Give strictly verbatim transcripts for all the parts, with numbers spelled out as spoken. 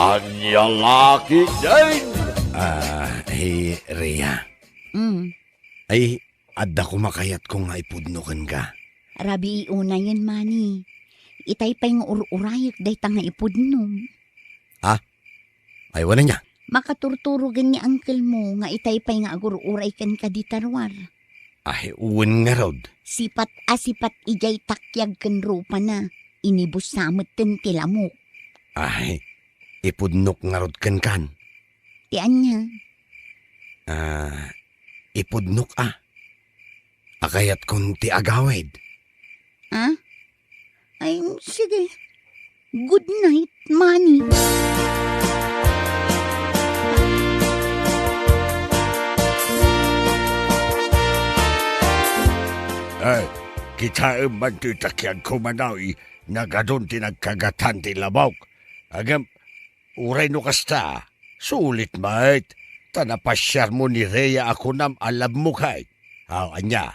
Ania la ketdin? Ah, hey, Rhea. Mm. Ay, adda koma kayatko nga ipudno kenka. Rabii unayen, Manny. Itay pay nga ur-urayek dayta nga ipudnom. Ah? Ay, wen ania? Makaturturogen ni uncle mo nga itay pay nga agur-uray kenka dita ruar. Ay, wen ngarud. Sipat a sipat idiay takiag ken rupana. Inibus sa metten ti lamok. Ay, ipudnok ngarud kenkan. Ti ania? Ah, ipudnok a. A kayatkon ti agawid. Ah? Ay, sige. Good night, Manny. Ay, kitaem man ti takiagko, Manoy, nagadun ti nagkagatan ti lamok. Ngem, uray no kasta, sulit met, ta napasiarmo ni Rhea a kunam a love mo kay. Aw, ania?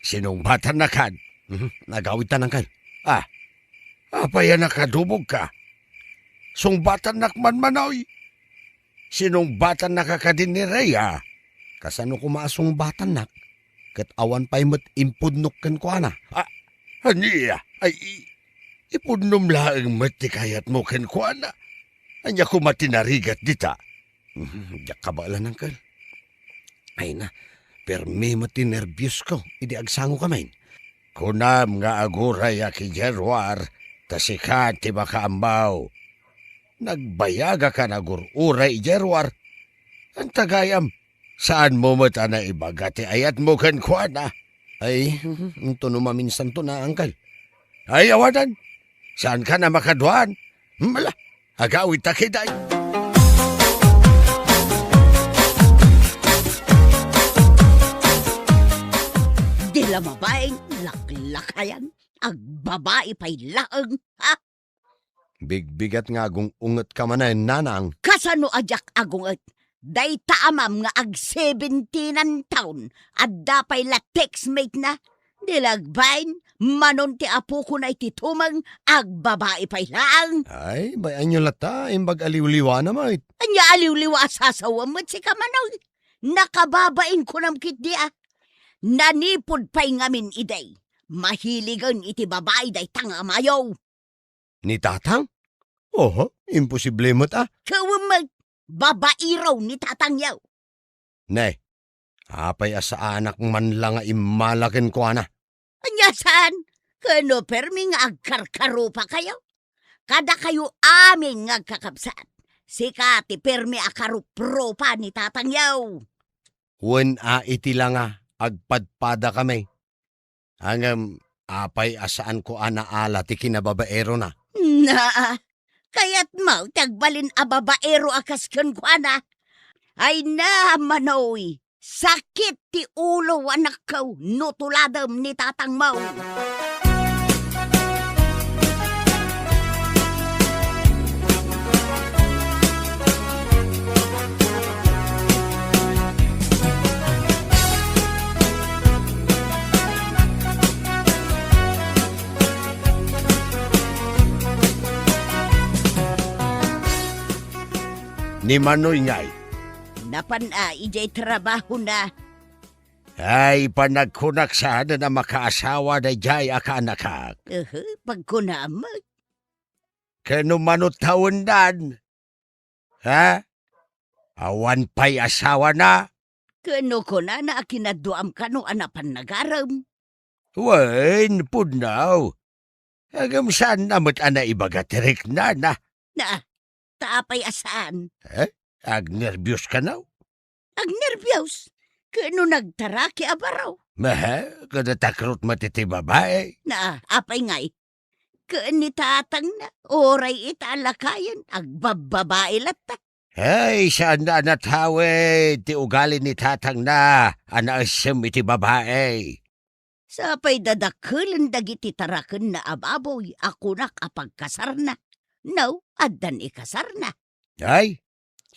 Sinungbatannakan? Mhm, nagawidtan, uncle. Ah, apay a nakadubogka? Sungbatannak man, Manoy. Sinungbatannaka kadi ni Rhea? Kasano koma a sungbatannak? Ket awan pay met impudnok kenkuana. Ah, ania? Ay, i-, ipudnom laeng met ti kayatmo kenkuana. Ania koma ti narigat dita? Mhm, diak kabaelan, uncle. Ay na, permi met ti nerbiosko idi agsangokami. Kunam nga agurayak idiay ruar, ta sika ti makaammo. Nagbayagakan agur-uray idiay ruar. Anta gayam, saanmo met a naibaga ti ayatmo kenkuana? Ay, mhm, intono maminsanto na, uncle. Ay, awanan. Saankan a makaduan? Mala, agawidta ketdi. Di la mabain, laklakayan, agbabai pay laeng, ha? Bigbigat nga agung-ungetka manen, nanang. Kasano a diak agunget? Dayta amam nga ag-seventeen-an taon, adda pay la textmate na. Di la agbain, manon ti apokona iti tumeng, agbabai pay laeng. Ay, bay-anyo latta, imbag a liwliwana met. Ania a liwliwa a sasawem met sika, Manoy? Nakababain kunam ketdi a. Nanipud pay ngamin idi. Mahiligen iti babai dayta nga amayo. Ni tatang? Oho, imposible met a. Ket wen met, babaero ni tatangyo. Ne, apay a saanak man la nga immala kenkuana? Ania saan? Ket no permi nga agkarkarupakayo? Kadakayo amin nga agkakabsat, sika ti permi a karuprupa ni tatangyo. Wen a iti la nga agpadpadakami. Ngem apay a saanko a naala ti kinababaerona? Naa, kayatmo ti agbalin a babaero a kas kenkuana? Ay na, Manoy, sakit ti ulo, anakko, no tuladem ni tatangmo. Ni Manoy ngay? Napan a idiay trabahona. Ay, panagkunak saanen a makaasawa daydiay a kaanakak. Ehe, pagkunam met. Ket no mano tawendan? Ha? Awan pay asawana? Ket no kunana a kinadduam kano a napan nagarem? Wen, pudno. Ngem saanna met a naibaga ti riknana. Na, ta apay a saan? Eh? Agnerbios kano? Agnerbios? Ket no nagtaraki a baro? Mehe, ket natakrot met iti babai. Na, apay ngay? Ken ni tatangna, uray ita a lakayen, agbabbabai latta. Hey, saanna a natawid ti ugali ni tatangna a naessem iti babai. Sapay dadakelen dagiti tarakenna a baboy a kunak a pagkasarna. No, addan ikasarna. Ay,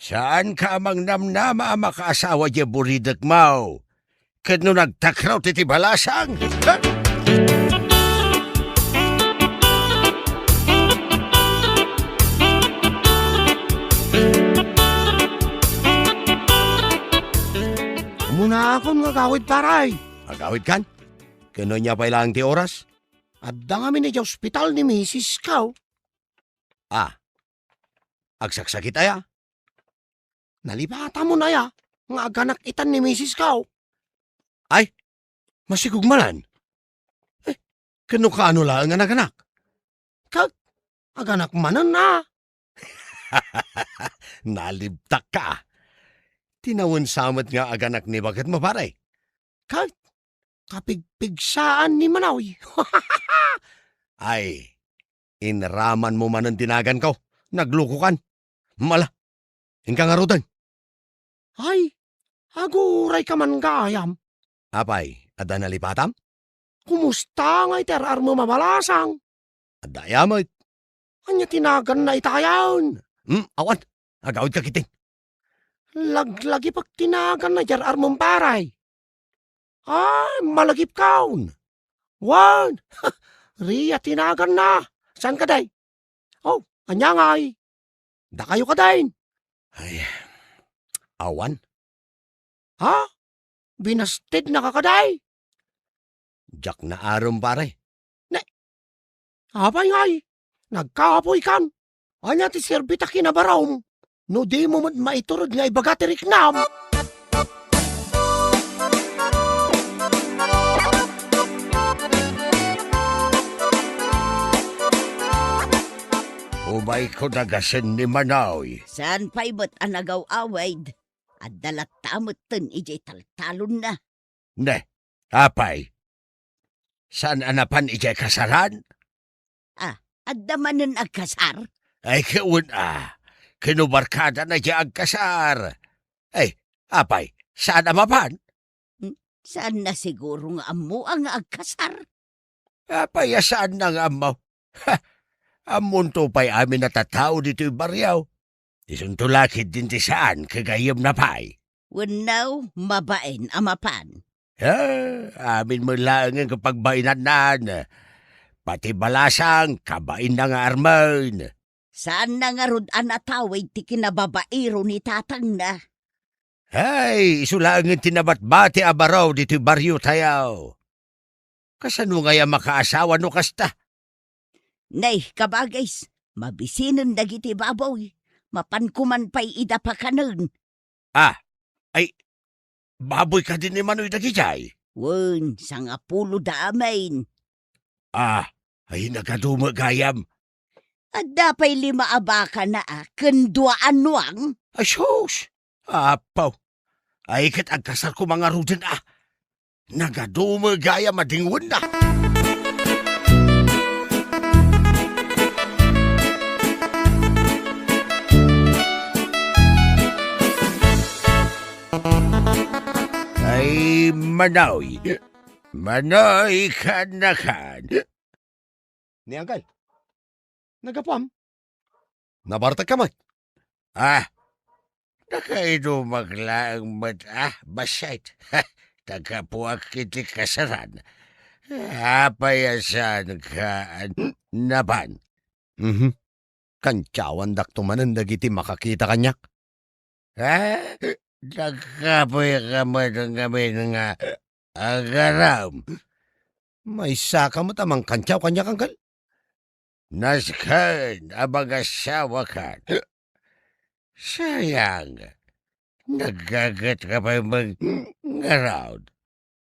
saanka a mangnamnama a makaasawa diay buridekmo. Ket no nagtakrot iti balasang, ha? Agpon nga agawid, pare. Agawidkan? Ken ania pay laeng ti oras? Adda ngamin idiay ospital ni misis ko. Ah, agsaksakit aya? Nalipatam aya nga aganak itan ni misis ko. Ay, masigug manen. Eh, ken no kaano laeng a naganak? Ket aganak manen a. Nalibtak ka. Tinawen sa met nga aganak ni baketmo, pare. Ket kapigpigsaan ni Manoy. Ay, inramanmo manen ti naganko. Naglukokan. Mala, inka ngaruden. Ay, agurayka man gayam. Apay, adda nalipatam? Kumusta ngay ti ar-armem a balasang? Adda aya met. Ania ti naganna itayon? Hmm, awan. Agawidka ketdin. Laglagipek ti naganna idiay ar-armem, pare. Ay, malagipkon. Wen, Ria ti naganna. Saan kadi? Oh, ania ngay? Dakayo kadin? Ay, awan. Ha? Binastidnaka kadi? Diak naarum, pare. Ne, apay ngay? Nagkapoykan? Ania ti serbi ta kinabarom no dimo met maiturod nga ibaga ti riknam? Umayko dagasen ni Manoy. Saan pay met a nagaw-awid? Adda latta metten idiay taltalonna. Ne, apay? Saan a napan idiay kasaran? Ah, adda manen agkasar? Ay, ket wen a. Ken no barkadana diay agkasar. Ay, apay, saan a mapan? Hmm, saanna siguro nga ammoa nga agkasar? Apay a saanna nga ammo? Ha! Ammonto pay amin a tattao ditoy barrio. Isunto la ketdin ti saan ket gayyemna pay. Wenno, mabain a mapan. Ah, amin met laengen ket pagbainannan. Pati balasang, kabainna nga armen. Saanna ngarud a natawid ti kinababaero ni tatangna? Ay, isu laengen ti nabatbati a baro ditoy barriotayo. Kasano ngay a makaasawa no kasta? Nay, kabagis, mabisinen dagiti baboy. Mapanko man pay ida pakanen. Ah, ay, baboy kadi ni Manoy dagidiay? Wen, sangapulo da amin. Ah, ay, nagadu met gayam. Adda pay lima a bakana a ken dua a nuang. Ay, sus! Apo! Ay, ket agkasar koma ngaruden a. Nagadu met gayam a dingwenna. Ay, Manoy. Manoy, kaannakan. Ni Angkel, naggapuam? Nabartekka met? Ah, nakainumak laeng met, ah, bassit. Naggapuak iti kasaran. Apay a saanka a napan? Mhm. Kantiawandakto manen dagiti makakita kaniak. Ah, nagkapoyka met ngamin nga agaram. Maysaka met a mangkantiaw kaniak, Angkel? Nasken a mangasawakan. Sayang, naggagetka pay met ngarud.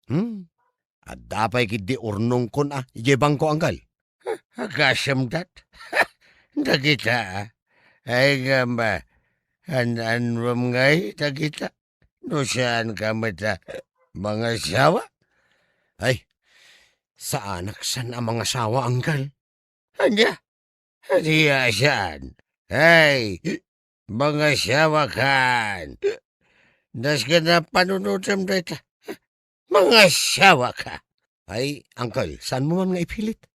Hmm? Adda pay ketdi urnongkon a idiay bangko, Angkel. Agasem dat. Dagita, a. Ay ngem, an-annuem ngay dagita? No saanka met a mangasawa? Ay, saanak saan a mangasawa, Angkel. Ania? Ania a saan? Ay, mangasawakan. Nasken a panunotem dayta. Mangasawaka. Ay, Angkel, saanmo man nga ipilit?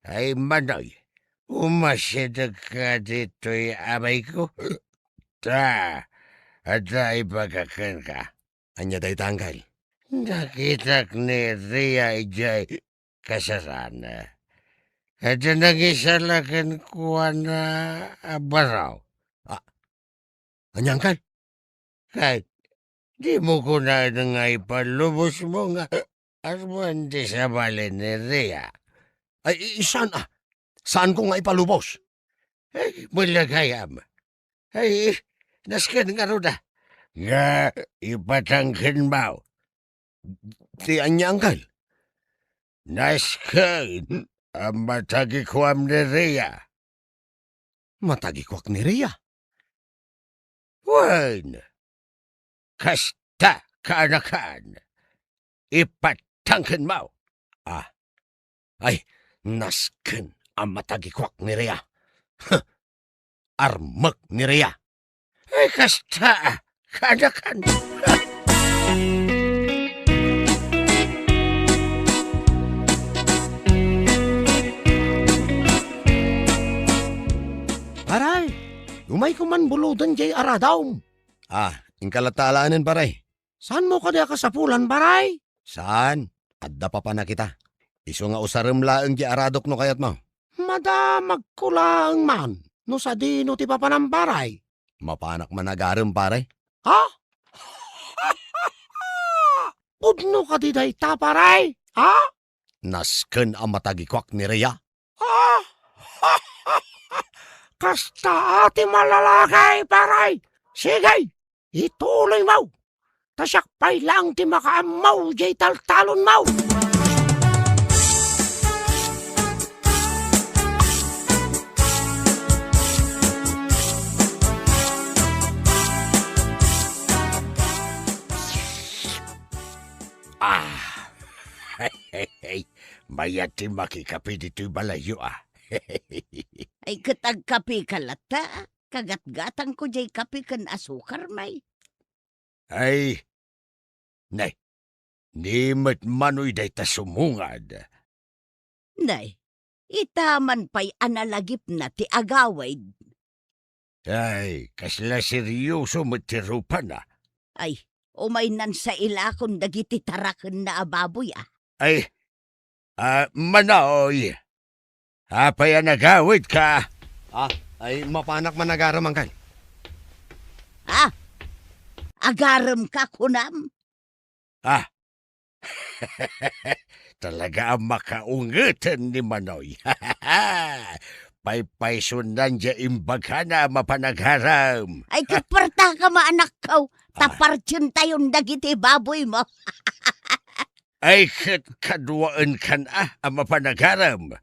Ay, Manoy, umasidegka ditoy amayko. Ta, adda ibaga kenka. Ania dayta, Angkel? Nakitak ni Ria idiay kasaran. Adda nangisala kenkuana a baro. Ah, ania, Angkel? Ket Dimo kunaen nga ipalubosmo nga Arman ti sabali ni Rhea. Ay, i-, saan, ah? Saanko nga ipalubos? Ay, malagayam. Ay, nasken ngarud, ah. Nga, ipatangkenmo. Ti ania, angkel? Nasken a matagikuam ni Rhea. Matagikuak ni Rhea? Wen, kasta, kaanakan, ipatangkenmo. Ah, ay, nasken a matagikuak ni Rhea. Huh, armek ni Rhea. Ay, kasta, kaanakan. Paray, umayko man buloden jay aradom. Ah, inka latta alaenen, paray. Saanmo kadi a kasapulan, paray? Saan? Adda papanak ita. Isu nga usarem laeng ti aradok no kayatmo. Madamagko laeng man no sadino ti papanam, paray. Mapanak man agarem, paray. Ha? Pudno kadi dayta, paray? Ha? Nasken a matagikuak ni Rhea. Ah! Kasta ti malalaki, paray! Sige, ituloymo! Ta siak pay laeng ti makaammo jay taltalonmo! Ah! Mayat ti makikape ditoy balayyo, ah. Ay, ket agkapeka latta, kagatgatangko jay kape ken asukar, may. Ay, nay, ni met manoy dayta sumungad. Nay, ita man pay a nalagipna ti agawid. Ay, kasla seryoso met ti rupana. Ay, umaynan sa ilakon dagiti tarakenna a baboy, ah. Ay, ah, Manoy, apay a nagawidka? Ah, ay, mapanak man agarem, angkel. Ah, agaremka, kunam? Ah, talaga a makaungeten ni Manoy. Paypaysunan diay imbagana a mapan agarem. Ay, ket puartaka, maanakko, ta Ah. partientayon dagiti baboymo. Ay, ket kaduaenkan a, a mapan agarem.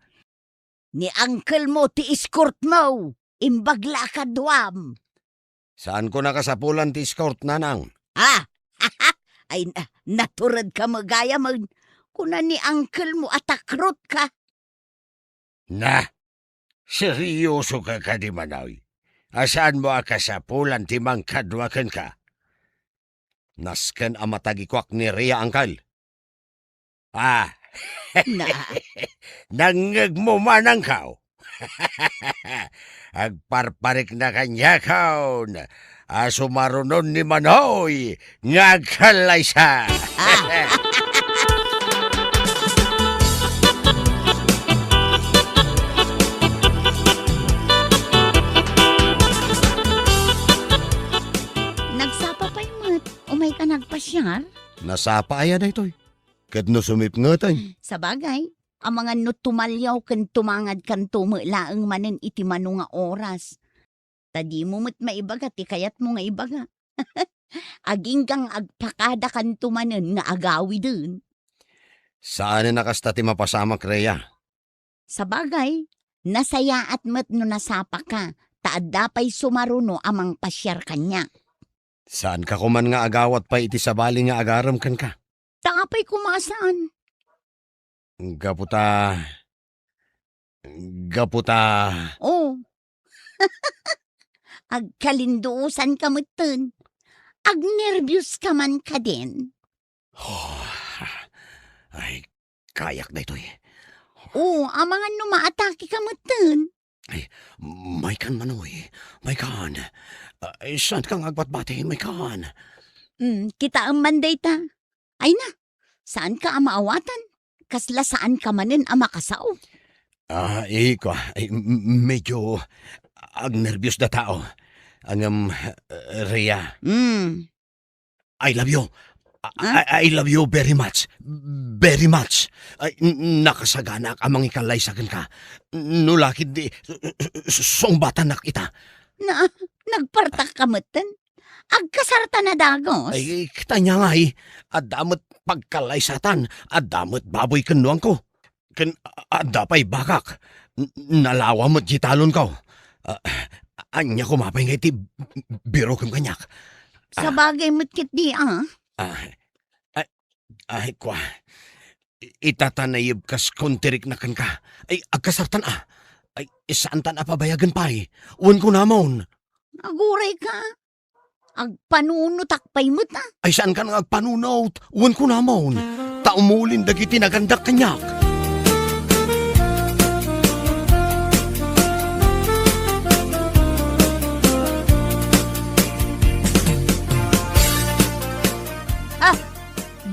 Ni angkelmo ti escortmo, imbag la a kaduam. Saanko a kasapulan ti escort, nanang. Ah! Ay, na, naturedka met gayamen. Kuna ni angkelmo a takrotka. Na, seryosoka kadi, Manoy? A saanmo a kasapulan ti mangkadua kenka? Nasken a matagikuak ni Rhea, angkel. Ah. Na. Nangngegmo man, angkel. Agparparikna kaniakon a sumarunon ni Manoy nga agkallaysa. Ah. Nagsapa pay met, umayka nagpasiar? Nasapa aya daytoy? Ket no sumipngeten? Sabagay, amangan no tumaliaw ken tumangadkanto met laeng manen iti mano nga oras. Ta dimo met maibaga ti kayatmo nga ibaga. Agingga nga agpakadakanto manen nga agawiden. Saanen a kasta ti mapasamak, Rhea. Sabagay, nasayaat met no nasapaka, ta adda pay sumaruno a mangpasiar kaniak. Saanka koman nga agawat pay iti sabali nga agarem kenka? Ta apay koma a saan? Gapu ta, gapu ta. Oh. Agkalinduosanka metten. Agnerbios ka man kadin. Oh, ay, kayak daytoy. Oh, amangan no maatakeka metten. Ay, maykan, Manoy. Maykan. Ay, saanka nga agbatbati, maykan. Hmm, kitaem man dayta. Ay na, saanka a maawatan? Kasla saanka manen a makasao? Ah, iko, ay, m-, m-, medyo agnerbios da tao. Ngem, eh, Rhea. Hmm. I love you. I, Ah? I, I love you very much. Very much. Ay, n-, nakasaganaak a mangikallaysa kenka. No la ketdi, s-, s-, sungbatanak ita. Na, nagpartak ka metten? Agkasarta na dagos. Ay, kita niya nga, eh. Adda met pagkallaysatan, adda met baboy ken nuangko. Ken a-, adda pay bakak. N-, nalawa met di talonko. Ah, ania koma pay nga iti birokem kaniak? Ah. Sabagay met ketdi, ah. Ah, ay, ay, kua. I-, ita ta nayeb kas kontirikna kenka. Ay, agkasartan, ah. Ay, saantan a pabayagen pay. Wen kunamon. Aguray ka. Agpanunotak pay met, ah. Ay, saankan nga agpanunot? Wen kunamon. Ta umulin dagiti nagandak kaniak. Ah,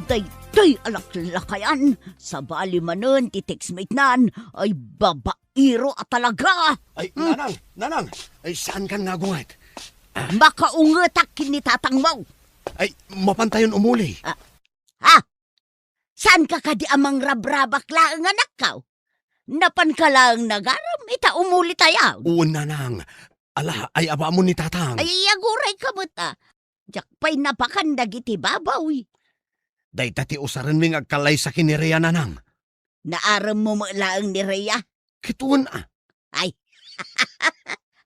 daytoy a laklakayan, sabali manen ti textmate nan, ay baba iro a talaga. Ay, Hmm. Nanang, Nanang, ay, saankan nga agunget? Makaungetak ken ni tatangmo. Ay, mapantayon umuli. Ah, ha? Saanka kadi a mangrabrabak laeng, anakko? Napanka laeng nagarem, ita umulitayon. Wen, Nanang. Ala, ay, abaam ni tatang. Ay, aguray ka met, ah. Diak pay napakan dagiti baboy. Dayta ti usarenmi nga agkallaysa ken ni Rhea, Nanang. Naaremmo met laeng ni Rhea? Ket wen, ah. Ay.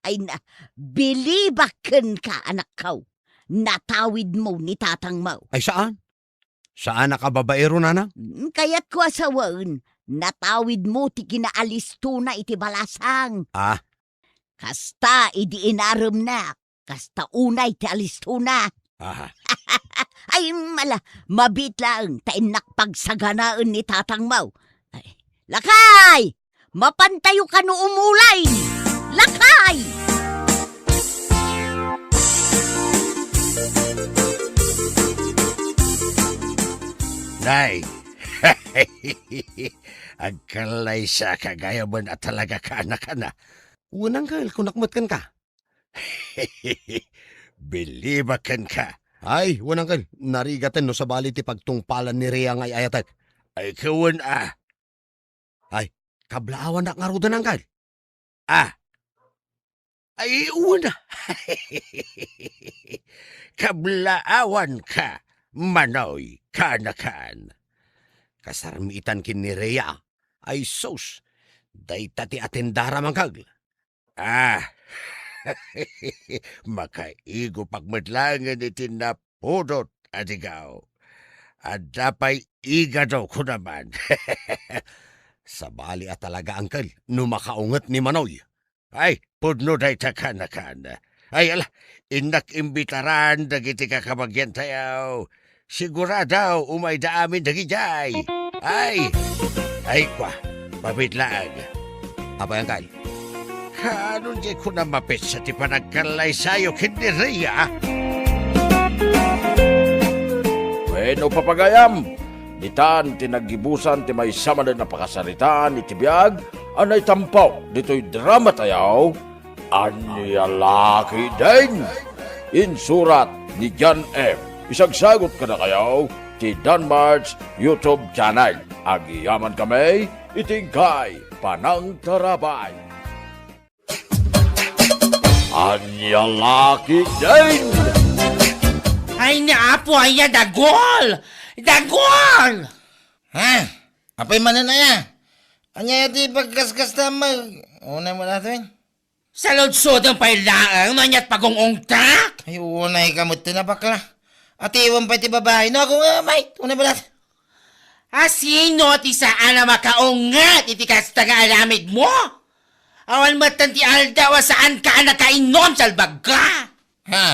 Ay na, bilibak kenka, anakko. Natawidmo ni tatangmo. Ay, saan? Saanak a babaero, Nanang? Mm, kayatko a sawen, natawidmo ti kinaalistona iti balasang. Ah. Kasta idi inaremnak, kasta unay ti alistona. Aha. Ay, mala, mabiit laeng ta innak pagsaganaen ni tatangmo. Ay, lakay! Mapantayo kano umulay! Lakay! Nay! Agkallaysaka gayamen a talaga, kaanakana. Wen, uncle, kunak met kenka. Bilibak kenka. Ay, wen, uncle, narigaten no sabali ti pagtungpalan ni Rhea nga ay-ayatek. Ay, ket wen, ah. Ay, kablaawannak ngaruden, uncle. Ah. Ay, wen. Kablaawanka, Manoy, kaanakan. Kasarmitan ken ni Rhea. Ay, sus. Dayta ti atendaram, uncle. Ah, makaigopak met laengen iti napudot a digaw. Adda pay igado, kunaman. Sabali a talaga, uncle, no makaunget ni Manoy. Ay, pudno dayta, kaanakan. Ay, ala, innak imbitaran dagiti kakabagiantayo. Sigurado, umayda amin dagidiay. Ay! Ay, kua, pabitlaag. Apay, uncle? Kaano diay kuna mapetsa ti panagkallaysayo ken ni Rhea? Wenno, papagayam, ditan ti naggibusan ti maysa manen a pakasaritaan iti biag a naitampo ditoy dramatayo, Ania la ketdin? Insurat ni John M. Isagsagut kadakayo ti Danmart's YouTube channel. Agyamanan kami iti inkay panangtarabay. Ania la ketdin? Ay, ni Apo, aya, dagol! Dagol! Ha? Apay manen aya? Ania ti pagkaskasta mag-, unay mo datoy? Saludsodem pay laeng no aniat pagung-ungtak? Ay, unay ka met ti nabakla. Atiwem pay ti babai. No, ako nga, mate. Unay mo datoy. A sino ti saan a makaunget iti kasta nga aramidmo? Awan metten ti aldaw a saanka a nakainom, salbagka! Ha?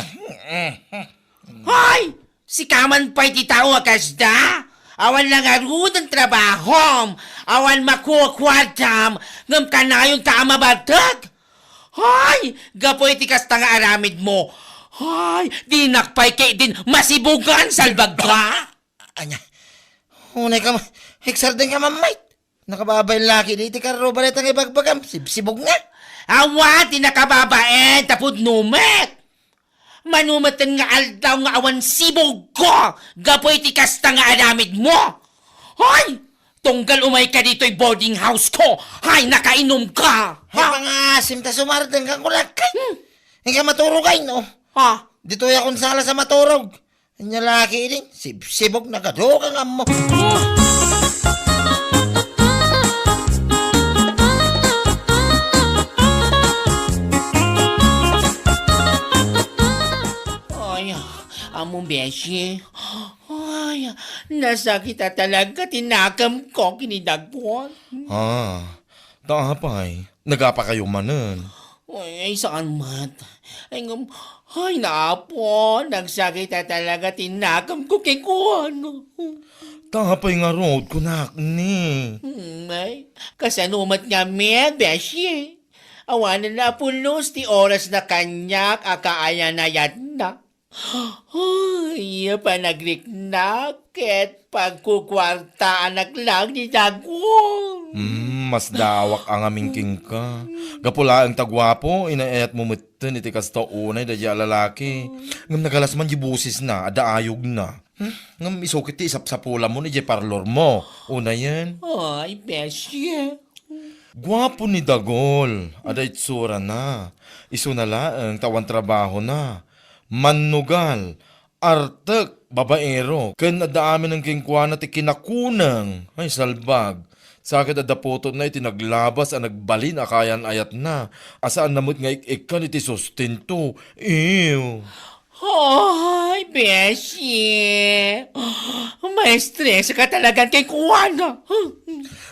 Hoy! Sika man pay ti tao a kasda? Awan la ngaruden trabahom, awan makukuartam, ngem kanayonka a mabaltek? Hoy! Gapu iti kasta nga aramidmo, hoy! Dinak pay ketdin masibugan, salbagka! Ania? Unay ka ma-, eksarden ka, Ma'am Mike. Nakababain la ketdi iti karruba dayta nga ibagbagam. Sibsibog nga. Awan ti nakababain, ta pudno met. Mano metten nga aldaw nga awan sibugko gapu iti kasta nga aramidmo? Hoy! Tunggal umayka ditoy boarding house ko! Hay, nakainumka! Hay, ha? Pangaasim ta sumardeng kang kulakay. Hmm. Inka maturogay, no? Ha? Ditoy akong sala sa maturog. Anya laki ini, sibsibog na kadu kang ammo. Ay, amo, beshi. Ay, nasakit a talaga ti nakemko ken ni Dagwal. Ah, ta apay, nagapakayo manen? Ay, saan met. Ay, ngem, ay, Apo, nagsakit a talaga ti nakemko kenkuana. Ta apay ngarud, kunak ni? Hmm, ay, kasano met ngamin, beshi? Awanen a pulos ti oras na kaniak a kaayan-ayatna. Ay, panagriknak ket pagkukuartaanak lang ni Dagwal. Hmm, masdawak a ngamin kenka. Gapu laeng ta guapo, inay-ayatmo metten iti kasta unay daydiay a lalaki. Ngem nagalas man diay bosesna, adda ayogna. Hmm, ngem isu ket ti isapsapulamon idiay parlormo, unayen. Ay, beshi. Guapo ni Dagol, adda itsurana. Isuna laeng ta awan trabahona. Mannugal, artek, babaero, ken adda aminen kenkuana ti kinakuneng. Ay, salbag. Sa ket adda putotna iti naglabas a nagbalin a kaayan-ayatna, a saanna met nga ik-ikkan iti sustento. Ew. Ay, beshi. Maestres ka talaga kenkuana.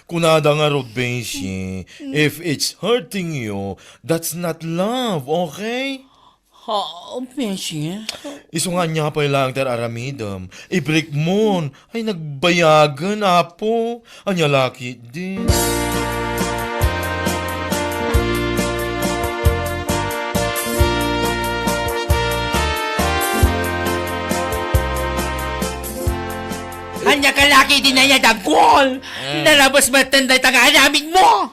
Kunada ngarud, beshi, if it's hurting you, that's not love, okay? Ha, beshi? Isu nga ania pay laeng ti ar-aramidem. Ibreak mon. Ay, nagbayagen, Apo. Ania la ketdi? Ania ka la ketdi, Dagol? Hmm. Nalabas met dayta nga aramidmo.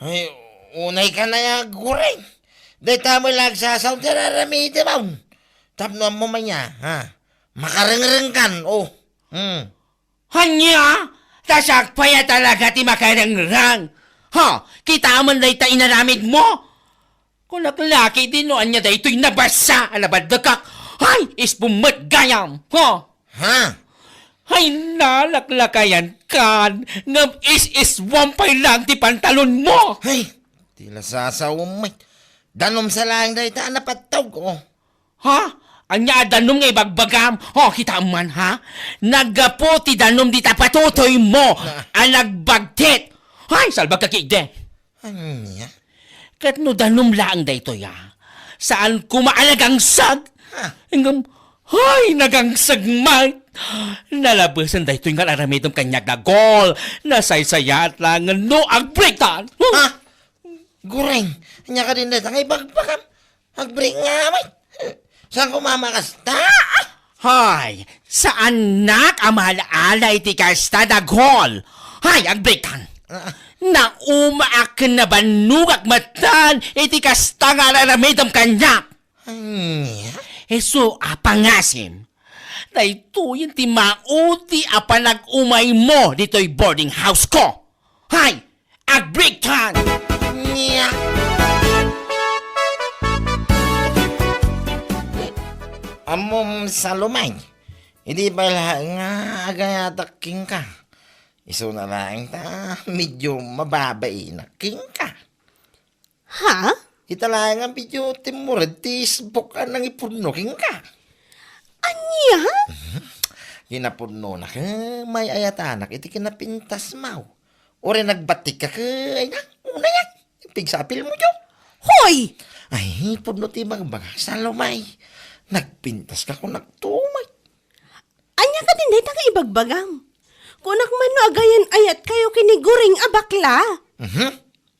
Ay, unay ka na ya, Guring. Dayta met la agsasaon ti ar-aramidem. Tapno ammo man ya, ha? Makarengreng kan, oh. Hmm. Ania? Ta siak pay a talaga ti makarengreng. Ha? Kitaem dayta inaramidmo? Kunak la ketdi no ania daytoy nabasa a nabaddekak. Hay, ispum met gayam. Ha? Ha? Hay, nalaklakayan kan, ngem is-iswam pay lang ti pantalonmo. Hay, ti la sasawem met. Danum sa laeng dayta a napattog, oh. Ha? Ania a danum nga ibagbagam? Oh, kitaem man, ha? Naggapu ti danum dita patutoymo a nagbagtit. Hay, salbag ka ketdi. Ania? Ket no danum laeng daytoy, a, saan koma a nagangsag. Ha? Ngem, hay, nagangsag met. Nalabesen daytoy nga ar-aramidem kaniak, Dagol. Nasaysayaat laengen no agbreaktan. Ha? Guring, ania kadin dayta nga ibagbagam? Agbreak nga met. Saan koma a makasta? Hay, saannak a maala-ala iti kasta, Dagol. Hay, agbreaktan. Ah. Naumaak ken nabannogak metten iti kasta nga ar-aramidem kaniak. Ania? Isu a pangasim. Daytoyen ti maudi a panag-umaymo ditoy boarding house ko. Hay! Agbreaktan! Nia? Ammom, Salome, idi pay la nga agayatak kenka, isuna laeng ta medyo mababainak kenka. Ha? Ita laeng a medyo timmured ti isbok a nangipudno kenka. Ania? Mhm. Kinapudnona ket may-ayatanak iti kinapintasmo. Uray nagbattikka ket, ay na, unayen, pigsapilmo, Diyo. Hoy! Ay, pudno ti ibagbagak, Salome. Nagpintaska kunak tumay. Ania kadin dayta nga ibagbagam? Kunak man no agayan-ayatkayo ken ni Guring a bakla. Mhm.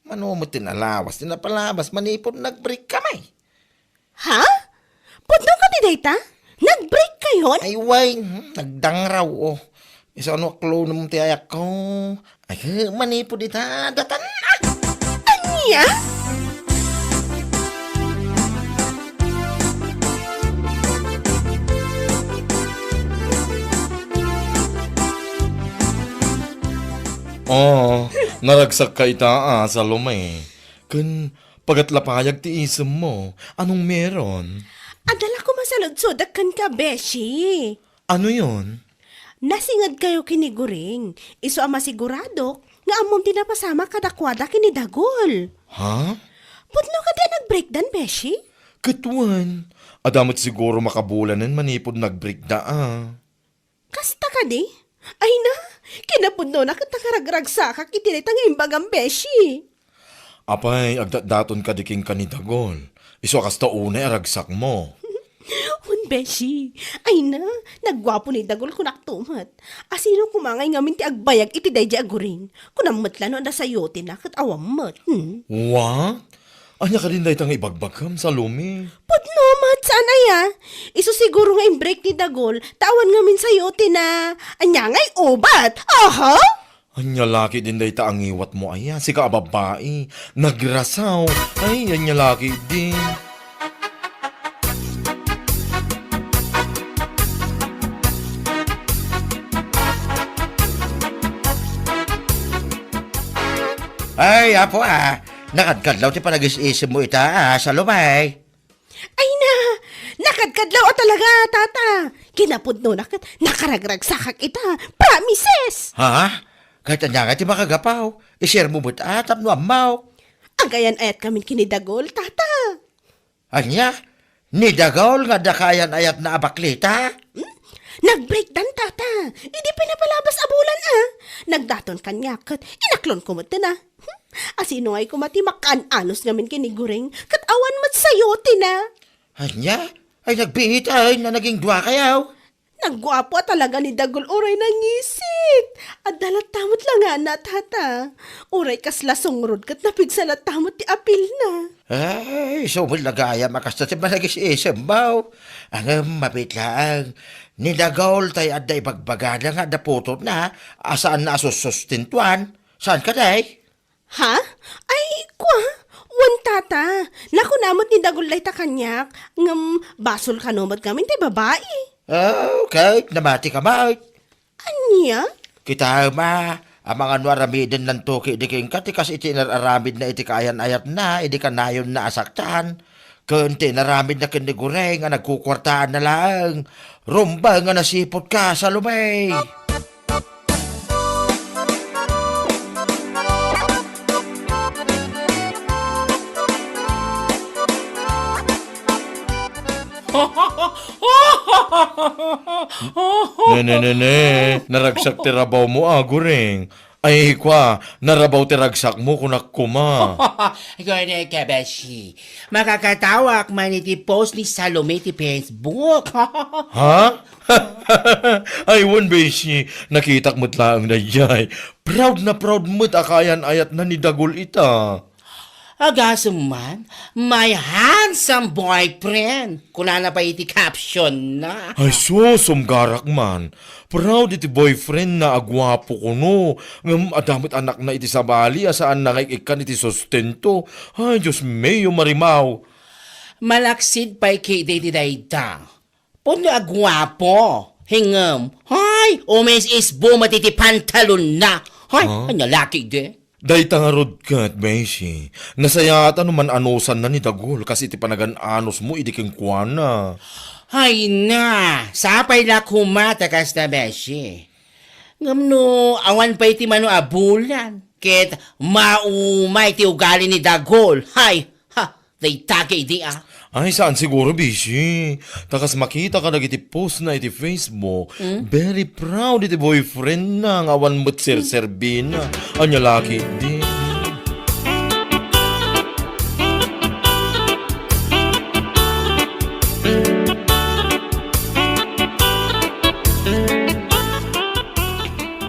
Mano met ti nalawas ti napalabas manipud nag-break kami? Ha? Pudno kadi dayta? Nag-break kayon? Ay, way, hmm, nagdangraw, oh. Isano a clone mo ti ayakko? Ay, manipud ita, datan, ah! Ania? Oh, naragsakka ita a, Salome. Ken pagat la pay ti isemmo, anong meron? Adda la koma saludsodek kenka, beshi. Ano yon? Nasingedkayo ken ni Goring, isu a masiguradok nga ammom ti napasamak kadakuada ken ni Dagol. Ha? Pudno kadi a nag-breakdan, beshi? Ket wen, adda met siguro makabulanen manipud nag-breakda a. Kasta kadi? Ay na, kinapudnona ket nakaragragsakak iti dayta nga imbagam, beshi. Apay, agdatdaton kadi kenka ni Dagol. Isu a kasta unay a ragsakmo. Wen, beshi. Ay na, nagguapo ni Dagol, kunakto met. Asino koma ngay ngamin ti agbayag iti daydiay a Goring? Kunam met la no adda sayotina ket awan met. Hmm? Wa? Ania kadin dayta nga ibagbagam, Salome? Pudno met, saan aya? Isu siguro nga imbreak ni Dagol, ta awan ngamin sayotina. Ania ngay ubat? Aha! Ania la ketdin dayta a ngiwatmo aya, sika a babbai, nagrasaw. Ay, ania la ketdin. Ay, apo, ah. Nakadkadlaw ti panagis-isemmo ita, ah, Salome. Ay na, nakadkadlaw a talaga, tata. Kinapudnona ket nakaragragsakak ita. Promises! Ha? Ket ania nga ti makagapaw? I-share mo met, ah, tapno ammok. Agayan-ayat ngamin ken ni Dagol, tata. Ania? Ni Dagol nga adda kaayan-ayatna a baklita? Hmm? Nag-breakdan, tata. Idi pinapalabas a bulan, ah. Nagdaton kaniak ket inaklonko metten, ah. Hmm? Asino ngay koma ti makaan-anos ngamin ken ni Goring ket awan met sayotina? Ania? Ay, nagbiit, ay, na naging duakayo. Nagguapo a talaga ni Dagol uray nangisit. Adda latta met la ngana, tata. Uray kasla sungrod ket napigsa latta met ti apilna. Ay, isu met la gayam a kasta ti managis-isemmo. Ngem mabiit laeng, ni Dagol tay adda ibagbagana nga adda putotna a saanna a sussustentuan. Saan kadi? Ha? Ay, kua? Wen, tata. Nakuna met ni Dagol dayta kaniak, ngem basol kano met ngamin tay babai. Oh, ket namatika met. Ania? Kitaem a, amangan no aramidennanto ketdi kenka ti kas iti inar-aramidna iti kaayan-ayatna idi kanayonna a saktan. Ken ti inaramidna ken ni Goring a nagkukuartaanna laeng. Rumbeng a nasiputka, Salome! Ne, ne, ne, ne. Naragsak ti rabawmo, a, Goring. Ay, kua, narabaw ti ragsakmo, kunak koma. Gone ka, beshi. Makakatawak man iti post ni Salome ti Facebook. Ha? Ay, wen, beshi. Nakitak met laeng daydiay. Proud na proud met a kaayan-ayatna ni Dagol ita. Agasem man, "My handsome boyfriend," kunana pay iti caption na. Ay sus, sumgarak man. Proud iti boyfriend na a guapo kuno. Ngem adda met anakna iti sabali a saan na nga ik-ikkan iti sustento. Ay, Dios mio, Marimao. Malaksid pay ketdi iti dayta. Pudno a guapo. Ngem, hay, umis-isbo met iti pantalonna. Hay, Huh? Ania la ketdi? Dayta ngarud ket, beshi, nasayaat a no man-anosanna ni Dagol kas iti panagan-anosmo idi kenkuana. Hay na, sapay la koma ta kasta, beshi. Ngem no awan pay ti mano a bulan, ket maumay ti ugali ni Dagol. Hay, ha, Dayta ketdi, a. Ay, saan siguro, beshi. Ta kas makita kadagiti post na iti Facebook, Hmm? Very proud iti boyfriend na nga awan met serserbina. Ania la ketdi?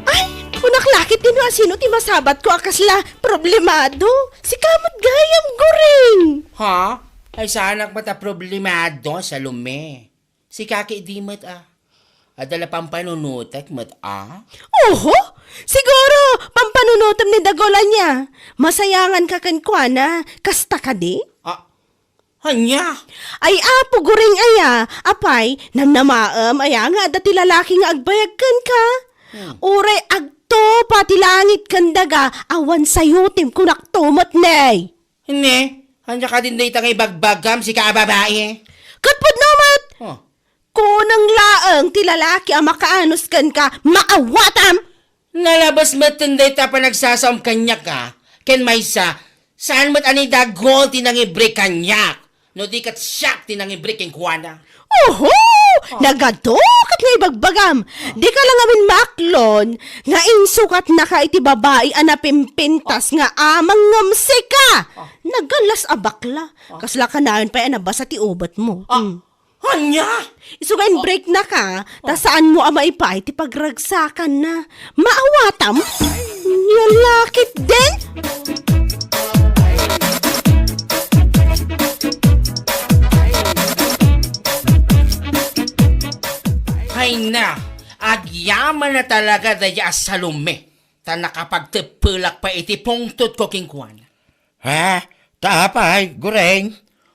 Ay, kunak la ketdi no asino ti masabatko a kasla problemado. Sika met gayam, Goring. Ha? Ay, saanak met a problemado, Salome. Sika ketdi met, a. Adda la pampanunotek met, a. Oho! Siguro, pampanunotem ni Dagol ania. Masayanganka kenkuana. Kasta kadi? A, Ania? Ay, Apo Goring aya, apay, namnamaem aya nga adda ti lalaki nga agbayag kenka? Hmm. Uray ag-, tupa ti langit ken daga, awan sayotem, kunakto met, ne. Ne, ania kadin dayta nga ibagbagam, sika a babai? Ket pudno met, Oh. kunang laeng ti lalaki a makaanus kenka, maawatam! Nalabes metten dayta a panagsasaom kaniak, a. Ken maysa, saan met a ni Dagol ti nangibrek kaniak, no di ket siak ti nangibrek kenkuana. Oho! Nagadu ket nga ibagbagam. Dika la ngamin maaklon nga insukatnaka iti babai a napimpintas nga amang ngem sika. Nagallas a bakla. Kasla kanayon pay a nabasa ti ubetmo. Ah, Mm. Ania? Isu nga in-breaknaka, ta saanmo a maipaay ti pagragsakanna. Maawatam? Ania la ketdin? Ay na, agyaman na talaga dayta a Salome, ta nakapagteppelak pay iti pungtotko kenkuana. Ha? Ta apay, Goreng?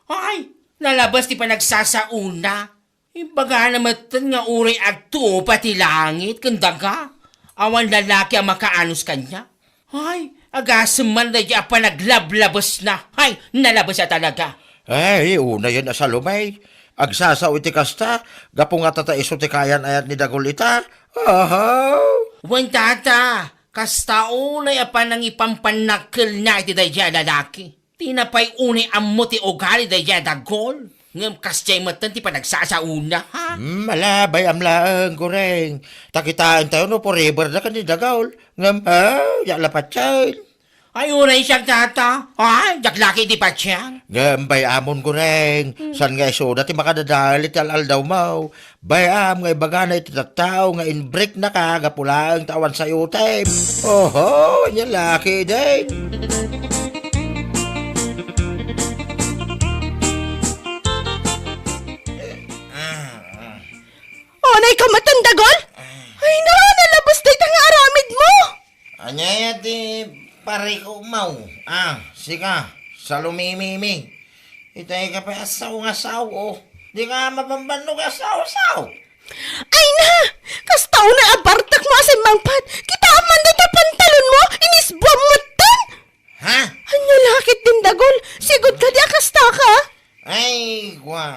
Ay, nalabes ti panagsasaona. Imbagana metten nga uray agtupa ti langit ken daga, awan lalaki a makaanus kaniak. Ay, agasem man dayta a panaglablabesna. Ay, nalabes a talaga. Ay, unayen a Salome. Agsasao iti kasta, gapu nga tata isu ti kaayan-ayat ni Dagol ita. Aha. Wen, tata, kasta unay a panangipampanakkelna iti dayta a lalaki. Dina pay unay ammo ti ugali dayta a Dagol, ngem kasdiay metten ti panagsasaona, ha? Hmm, ala, bay-am laeng, Goreng. Ta kitaentayo no forever da ken ni Dagol. Ngem, ha, diak la patien. Ay, uray siak, tata. Ay, diak la ketdi patien. Ngem bay-amon, Goreng. Hmm. Saan nga isuda ti makadadael iti al-aldawmo? Bay-am nga ibagana iti tattao nga in-breaknaka gapu laeng ta awan sayotem. Oho, ania la ketdin. Unay ka met, Dagol? Ay na, nalabes dayta nga aramidmo. Ania ti parikukmo? Ah, sika, Salomemimi. Itay ka pay a sao nga sao, oh. Dika mabambannog a sao-sao. Ay na! Kasta unay a bartekmo a simmangpet. Kitaem man dayta pantalonmo, inisbuam metten! Ha? Ania la ketdin, Dagol? Sigud kadi a kastaka? Ay, kwa.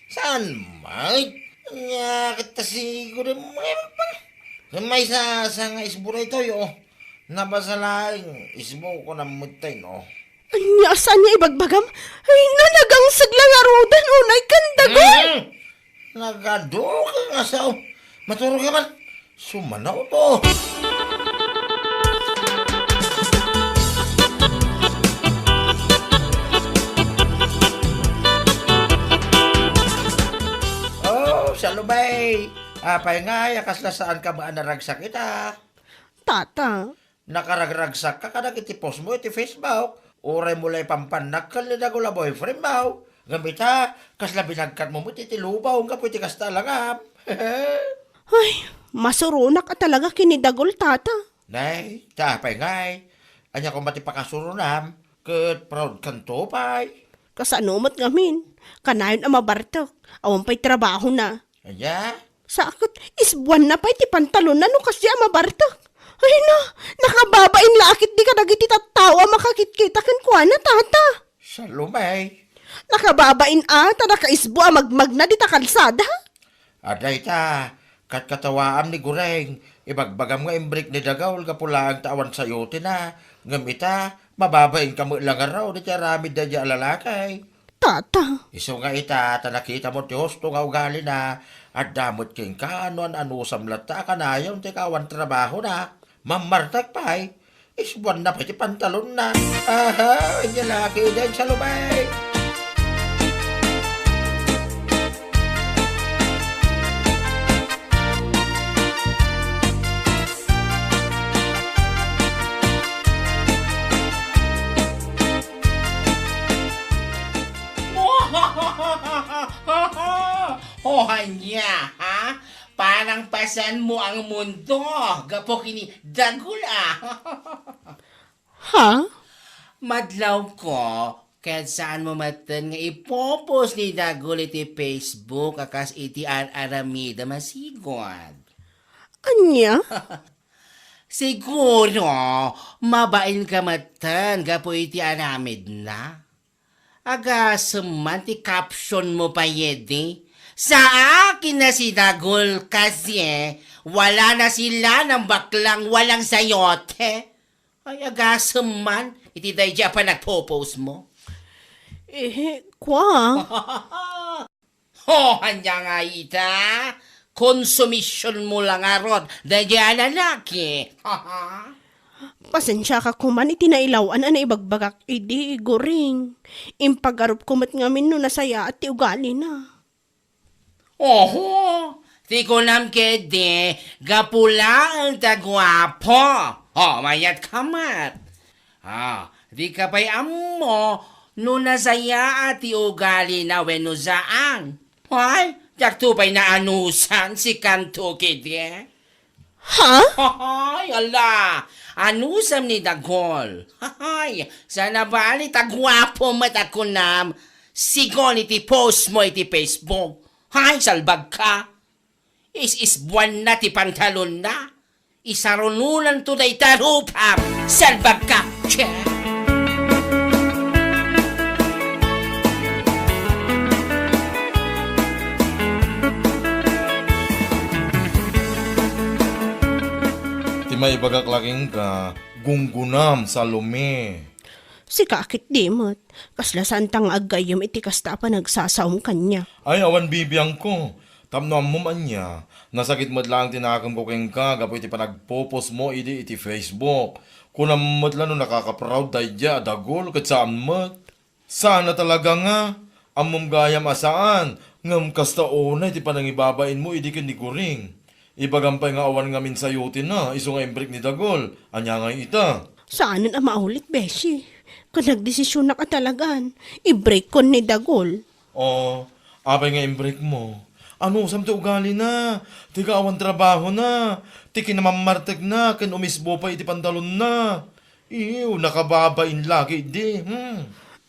Saan met? Ania ket ta sigud a maysa, sa nga isbu daytoy, oh. Nabasa laeng, isbu ko na metten, oh. Ania, saan nga ibagbagam? Ay na, nagangseg la ngaruden, unay ken, Dagol! Mm. Nagadu ka nga sao. Maturog ka man. Sumanaw to. Oh, Salome. Apay ngay a kasla saan ka met a naragsak ita? Tata. Nakaragragsakka kadagiti postmo iti Facebook. Uraymo la ipampannak ken ni Dagol a boyfriendmo. Ngem ita, kasla binagkatmo met iti lubong gapu iti kasta a langam. Ay, masuronak a talaga ken ni Dagol, tata. Nay, ta apay ngay? Ania koma ti pakasuronam? Ket proud kanto pay. Kasano met ngamin? Kanayon a mabartek. Awan pay trabahona. Ania? Sa ket, isbuanna pay ti pantalonna no kasdi a mabartek. Ay na, nakababain la a ketdi kadagiti tattao a makakitkita kenkuana, tata. Salome. Nakababain a, ta nakaisbu a magmagna dita kalsada. Adda ita, katkatawaam ni Goreng, ibagbagam nga in-break ni Dagol gapu laeng ta awan sayotenna, ngem ita, mababainka met la ngarud iti aramid daydiay a lalaki. Tata. Isu nga ita, ta nakitamo ti husto nga ugalina, adda met kenka no an-anusam latta a kanayon ti kaawan trabahona. Mammartek pay, isbuanna pay ti pantalonna. Aha, ania la ketdin, Salome. O ania, ha? Parang pasanmo ang mundo, gapu ken ni Dagol, a. Ha? Madlawko, ket saanmo metten nga ipo-post ni Dagol iti Facebook a kas iti ar-aramidem a sigud. Ania? Siguro, mabain ka metten gapu iti aramidna. Agasem man ti caption mo pay idi. Sa akin na si Dagol kasi, wala na sila ng baklang walang sayote. Ay, agasem man iti daydi a panagpo-post mo. Eh, kwa? Ho, ania nga ita? Konsumision mo la ngarud daydi a lalaki. Pasensiaka koman iti nailaw-an a naibagbagak idi, Guring. Impagarupko met ngamin no nasayaat ti ugalina. Oho, ti kunam ketdi, gapu laeng ta guapo. O, mayat ka met. Ah, di ka pay ammo no nasayaat ti ugalina wenno saan. Ay, diakto pay naanusan si kanto ketdi. Ha? Ay, ala, anusam ni Dagol. Ay, sana bali ta guapo met a kunam, sigun iti post mo iti Facebook. Ay, salbag ka. Is-isbuanna ti pantalonna. Isarunonanto dayta rupam. Salbag ka. Che. Ti maibagak la kenka, gunggonam, Salome. Sika ketdi met, kasla saanta nga aggayyem iti kasta a panagsasaom kaniak. Ay, awan bibiangko. Tapno ammom ania, nasakit met laeng ti nakemko kenka gapu iti panagpo-post mo idi iti Facebook. Kunam met la no nakaka-proud daydiay a Dagol ket saan met. Saan a talaga nga, ammom gayam a saan, ngem kasta unay ti panangibabain mo idi ken ni Guring. Ibagam pay nga awan ngamin sayotenna, isu nga imbreak ni Dagol. Ania ngay ita? Saanen a maulit, beshi. Ket nagdesisionak a talagan, ibreakkon ni Dagol. O, apay nga imbreak mo? Anusam ti ugalina? Ti kaawan trabahona, ti kinamammartekna ken umisbo pay iti pantalonna. Iw, nakababain la ketdi, hmm.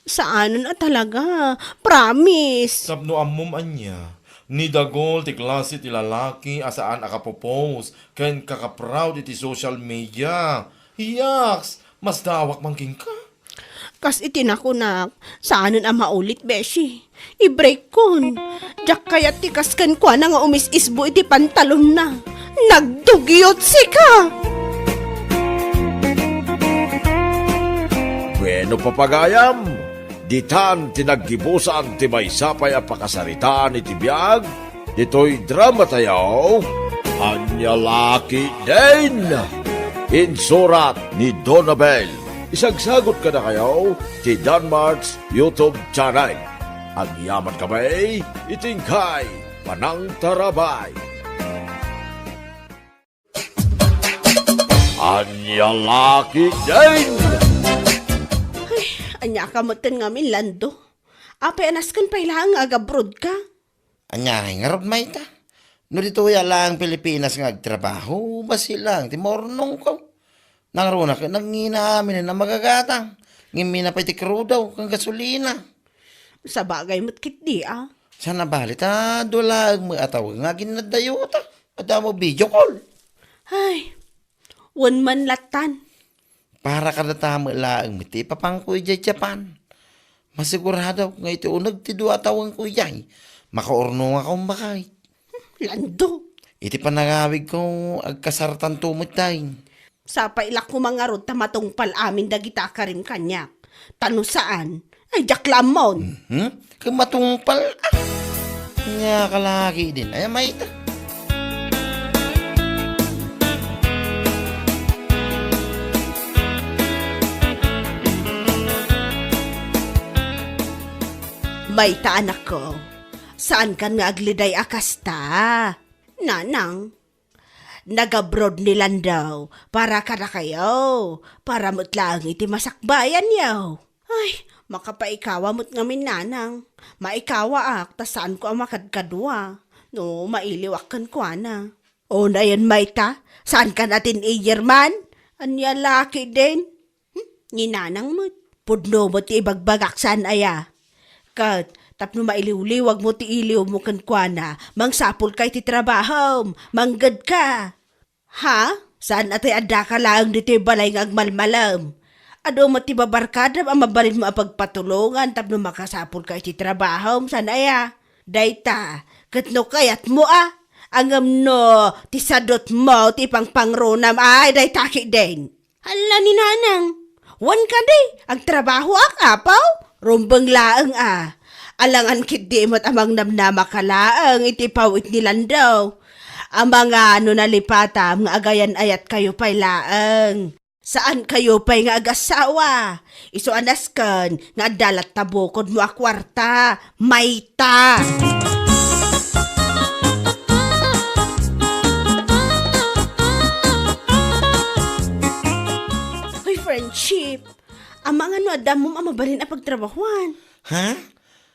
Saanen a talaga, promise. Tapno ammom ania, ni Dagol ti klase ti lalaki a saan a kapopost ken kakaproud iti social media. Yaks, masdaawak man kenka. Kas iti nakunak, saanen a maulit, beshi. Ibreakkon. Diak kayat ti kas kenkuana nga umis-isbo iti pantalonna. Nagdugyot sika! Bueno, papagayam, ditan ti naggibusan ti maysa pay a pakasaritaan iti biag ditoy drama tayo, Ania La Ketdin. Insurat ni Donabel. Isagsagot kadakayo ti Danmart's YouTube channel. Agyaman kami iti inkay panangtarabay. Ania La Ketdin! Ay, ania ka metten ngamin, Lando? Apay a nasken pay laeng nga agabroad ka? Ania, ngarud mayta? No ditoy a laeng Pilipinas nga agtrabaho, basi laeng ti maurnongko. Nangruna ket nangina amin a magagatang. Ngem mina pay ti krudo ken gasolina. Sabagay met ketdi, a. Saan a bali ta dua laeng met a tawen nga aginnadayota. Adda mo video call. Ay, wen man lattan. Para kadata met laeng met ti ipapangko idiay Japan. Masigurado nga iti uneg ti dua a tawenko idiay, makaurnongakon baket. Lando! Iti panangawigko, agkasartanto met tayo. Sapay la koma ngarud ta matungpal amin dagita a karim kaniak. Ta no saan, ay diak la ammon. Mhm. Ket matungpal, ah. Ania ka lagi din. Ay, mayta. Mayta, anakko. Saankan nga agliday a kasta. Nanang, nagabroad ni Lando para kadakayo, para met laeng iti masakbayanyo. Ay, makapaikawa met ngamin, nanang. Maikawaak ta saanko a makadkadua no mailiwak kenkuana. Unayen mayta, saankan a teenager man? Ania la ketdin? Hmm, ni nanang met. Pudno met ti ibagbagak saan aya. Ket tapno mailiwliwag mo ti iliw mo kenkuana, mangsapul ka iti trabahom, mangged ka. Ha? Saan a tay addaka laeng ditoy balay nga agmalmalem. Adu met ti babarkadam a mabalinmo a pagpatulongan tapno makasapulka iti trabahom, saan aya? Dayta, ket no kayatmo a, ngem no ti sadutmo ti pangpangronam, ay, dayta ketdin. Hala ni Nanang, wen kadi, agtrabahoak, apo? Rumbeng laeng a. Alangan ketdi met a mangnamnamaka laeng iti pawit ni Lando. Amangan no nalipatam nga agayan-ayatkayo pay laeng. Saankayo pay nga agasawa. Isu a nasken nga adda latta bukodmo a kuarta. Mayta! Hoy, friendship. Amangan no adda ammom a mabalin a pagtrabahuan. Ha?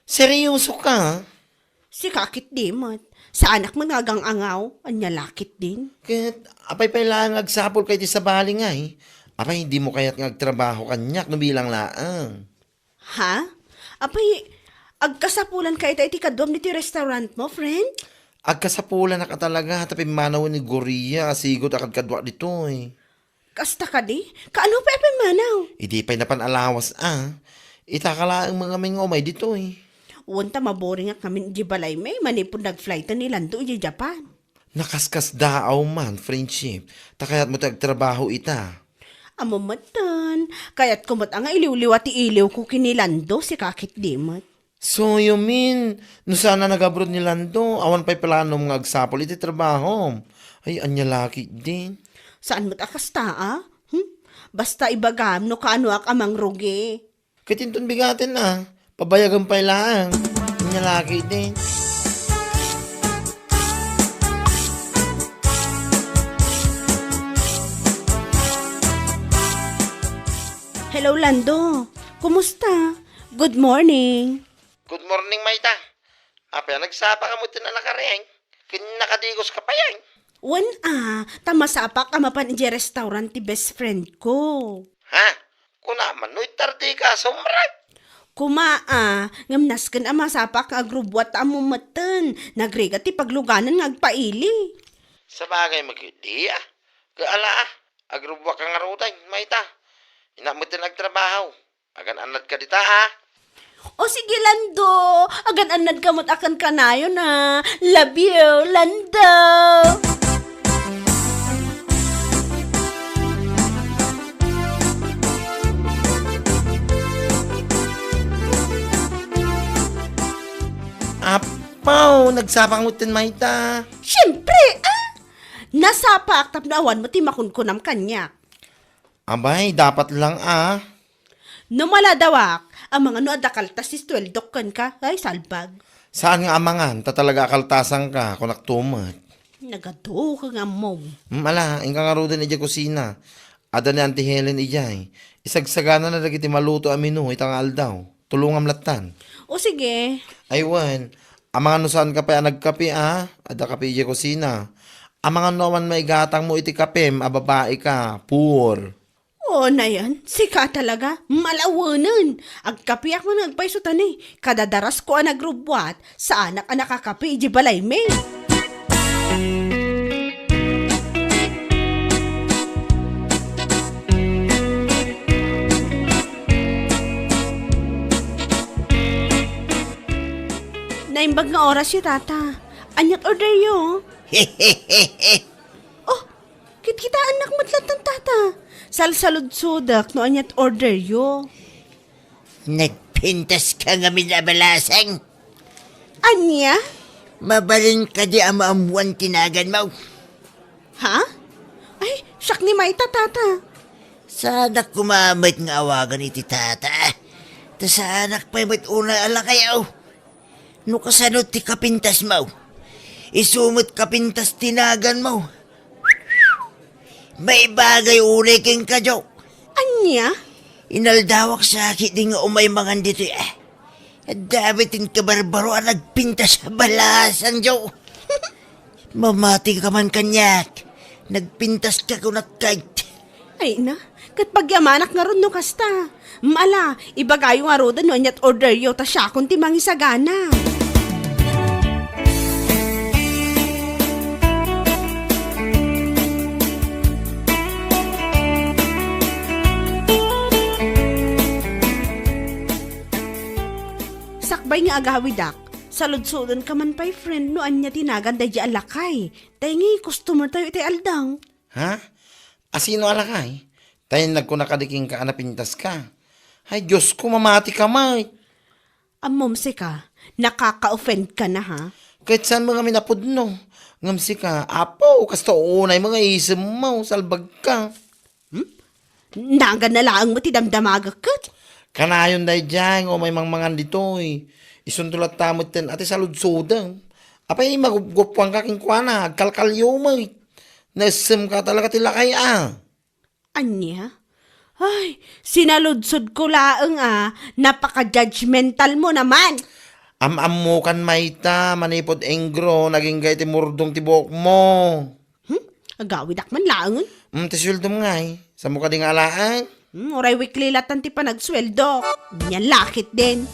Seryoso ka? Sika ketdi met. Saanak met nga agang-angaw. Ania la ketdin? Ket apay pay laeng nga agsapulka iti sabali ngay? Apay, dimo kayat nga agtrabaho kaniak no bilang laeng? Ha? Apay, agkasapulanka ita iti kaduam ditoy restaurant mo, friend? Agkasapulannak a talaga ta pimmanawen ni Gloria a sigud a kadkaduak ditoy. Kasta kadi? Kaano pay a pimmanaw? Idi pay napan a lawas a. Ita ka laeng ngamin nga umay ditoy. Wen ta maboringak ngamin idiay balaymi manipud nag-flighten ni Lando idiay Japan. Nakaskasdaaw man, friendship, ta kayatmo ti agtrabaho ita. Ammom metten, kayatko met a nga iliwliwa ti iliwko ken ni Lando, sika ketdi met. So, you mean, no saan a nag-abroad ni Lando, awan pay planom nga agsapul iti trabahom? Ay, ania la ketdin? Saan met a kasta, a? Hmm? Basta ibagam no kaanoak a mangrugi. Ket inton bigaten a, pabayagem pay laeng. Ania la ketdin? Hello, Lando. Kumusta? Good morning. Good morning, Mayta. Apay a nagsapaka met a nakariing? Ken nakadigoska pay, ay? Wen a, ta masapak a mapan idiay restaurant ti best friend ko. Ha? Kuna man no ittardika, sumrek? Kuma a, ngem nasken a masapak nga agrubbuat ta ammom metten, nagrigat ti pagluganan nga agpaili. Sabagay met ketdi a. Ket ala a, agrubbuatka ngaruden, Mayta. Innak metten agtrabaho. Agan-annadka dita, a? O sige, Lando, agan-annadka met a ken kanayon a. Love you, Lando! Apo, nagsapaka metten, Mayta. Siyempre, a! Nasapak tapno awan met ti makunkunam kaniak. Abay, dapat lang a. No maladawak, amangan no adda kaltas ti sueldok kenka, ay, salbag. Saan nga amangan, ta talaga a kaltasanka, kunak tumet. Nagadu ka nga mo. Hmm, ala, inka ngaruden idiay kusina. Adda ni Auntie Helen idiay. Isagsaganana dagiti maluto a menu ita nga aldaw. Tulongam lattan. O sige. Ay, wen. Amangan no saanka pay a nagkape, a? Adda kape idiay kusina. Amangan no awan maigatangmo iti kapem a babaika. Poor. O, nayon, sika talaga, malawenen. Agkapeak man nga agpayso ta ni, kadadarasko a nagrubbuat, saanak a nakakape idiay balaymi. Naimbag nga orasyo, Tata. Aniat orderyo? Oh, kitkitaennak met lattan, Tata. Salsaludsodak no aniat orderyo. Nagpintaska ngamin a balasang. Ania? Mabalin kadi a maammoan ti naganmo? Ha? Ay, siak ni mayta, Tata. Saanak koma met nga awagan iti Tata. Ta saanak pay met unay a lakayaw. No kasano ti kapintasmo, isu met kapintas ti naganmo. Maibagay unay kenka, Joe. Ania? Inaldawak sa ketdi nga umay mangan ditoy, a. Adda met ti kabarbaro a nagpintas a balasang, Joe. Mamatika man kaniak. Nagpintaska kunak kayt. Ay na, ket pagyamanak ngarud no kasta. Mala, ibagayo ngaruden no aniat orderyo ta siakon ti mangisagana. pay nga agawidak, saludsodenka man pay, friend, no ania ti nagan daydi a lakay. Tay nga customer tayo itay aldaw. Ha? Asino a lakay? Tay nagkuna kadi kenka a napintaska. Ay, Diyos ko, mamati ka met. Ammom sika, nakaka-offend ka na, ha? Ket saan mo ngamin a pudno? Ngem sika, Apo, kasta uunay mo nga isemmo, salbag ka. Hmm? Nagan na laeng mo ti damdamagek ket? Kanayon daydiay nga umay mangmangan ditoy. Isunto latta metten a ti saludsodem. Apay, magupgupuan ka kenkuana, agkalkalyo met. Naessem ka talaga ti lakay a. Ania? Ay, sinaludsod ko laeng a, napaka-judgmental mo naman. Am-ammokan mayta, manipud engro, nagingga iti murdong ti buokmo. Hmm? Agawidak man laengen? Hmm, ti sueldom ngay. Samo kadi nga alaen? Hmm, uray weekly latan ti panagsueldo. Nia la ketdin.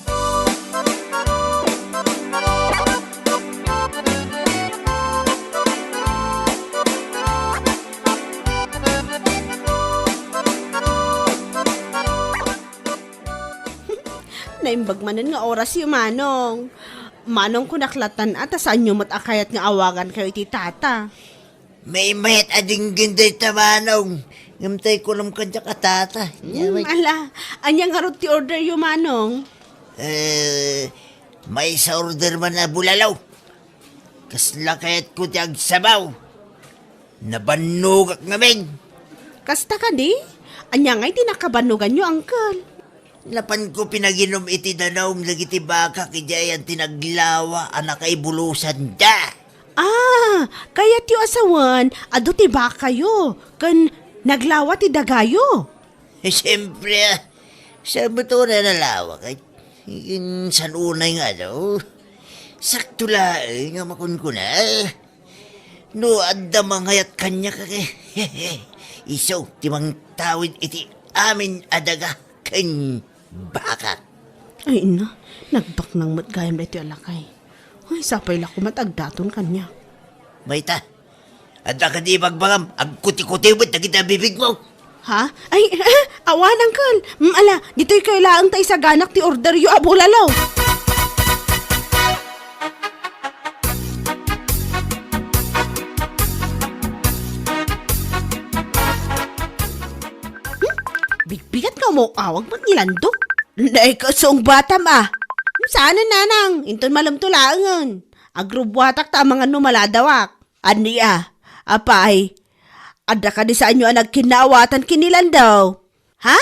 Naimbag manen nga orasyo, Manong. Manong, kunak latan a ta saanyo met a kayat nga awagankayo iti tata. Maymayat a dinggin dayta, Manong. Ngem tay kunam kadiak a tata. Hmm, ala, ania ngarud ti orderyo, Manong? Eh, maysa order man a bulalo. Kasla kayatko ti agsabaw. Nabannogak ngamin. Kasta kadi? Ania ngay ti nakabannoganyo, Uncle? Napanko pinaginom iti danum dagiti bakak idiay ayan ti naglawa a nakaibulosanda. Ah, kayatyo a sawen, adu ti bakayo, ken naglawa ti dagayo. Eh, siyempre, ah. Saan mo to na nalawa? Kay, insan unay nga, no? Sakto laeng nga makunkuna. No, adda mangayat kaniak, eh. Isu, ti mangtawid iti amin a daga ken bakak. Ay, ina, nagbaknang met gayam daytoy a lakay. Ay, sapay la koma ta agdaton kaniak. Mayta, adda kadi ibagbagam, agkutikutiw met dagiti bibigmo. Ha? Ay, eh, awan, Uncle. Mm, ala, ditoy kayo laeng ta isaganak ti orderyo a bulalo. Hmm? Bigbigat nga umaw-awag met ni Lando. Nay, kasungbatam, ah. Saan, nanang? Inton malemto laengen. Agrubbuatak ta amangan no maladawak. Ania? Apay, adda kadi saanyo a nagkinnaawatan ken ni Lando? Ha?